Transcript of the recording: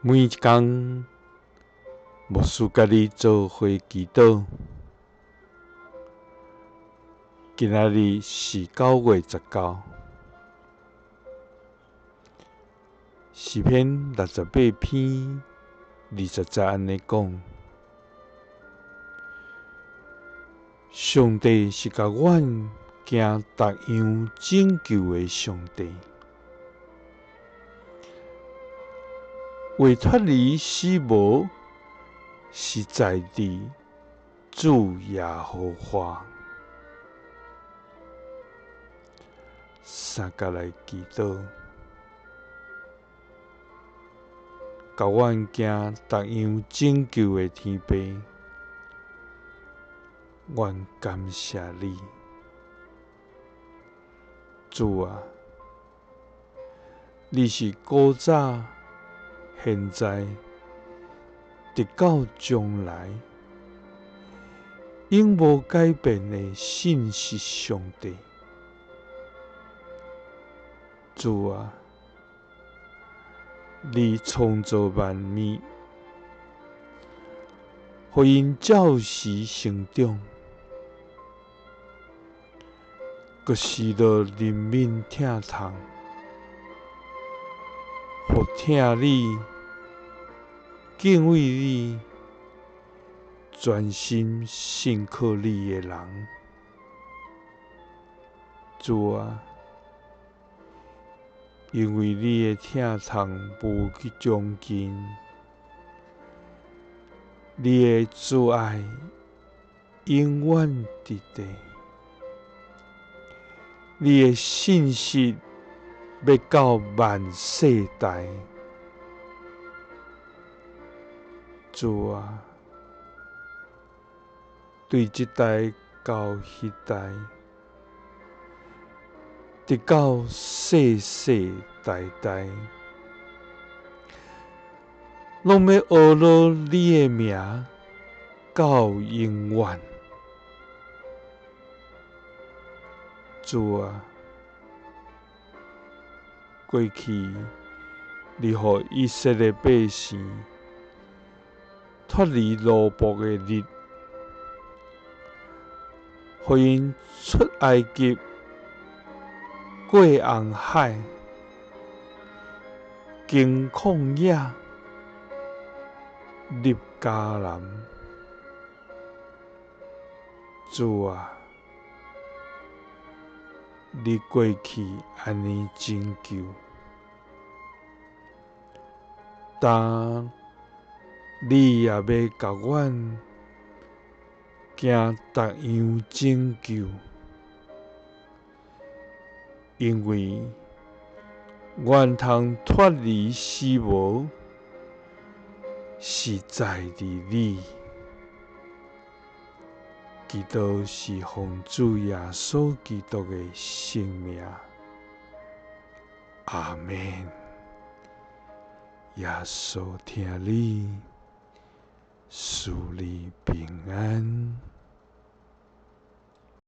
每一工，牧师佮你做伙祈祷。今仔日是9月19，诗篇68篇20节按呢讲：上帝是共阮行逐样拯救的上帝。会脫離死亡，是在佇主耶和華。三佮來祈禱，共阮行逐樣拯救的天父，阮感謝你，主啊，你是古早、現在，直到將來，永無改變的信實上帝。主啊，你創造萬物，予𪜶照時成長，閣施予人民疼痛，予疼你、敬畏你、專心信靠你的人。主啊，因為你的疼痛無窮盡，你的慈愛永遠佇地，你的信實欲到萬世代。主啊，對這代到彼代，直到世世代代，攏欲呵咾你的名到永遠。主啊，過去你予以色列百姓脫離奴僕的日，予𪜶出埃及，過紅海，經曠野，入迦南。主啊，你過去按呢拯救，但你也欲共阮行逐樣拯救，因為阮通脫離死亡，是在佇你。祈禱是奉主耶穌基督的聖名，阿們。耶穌疼你，賜你平安。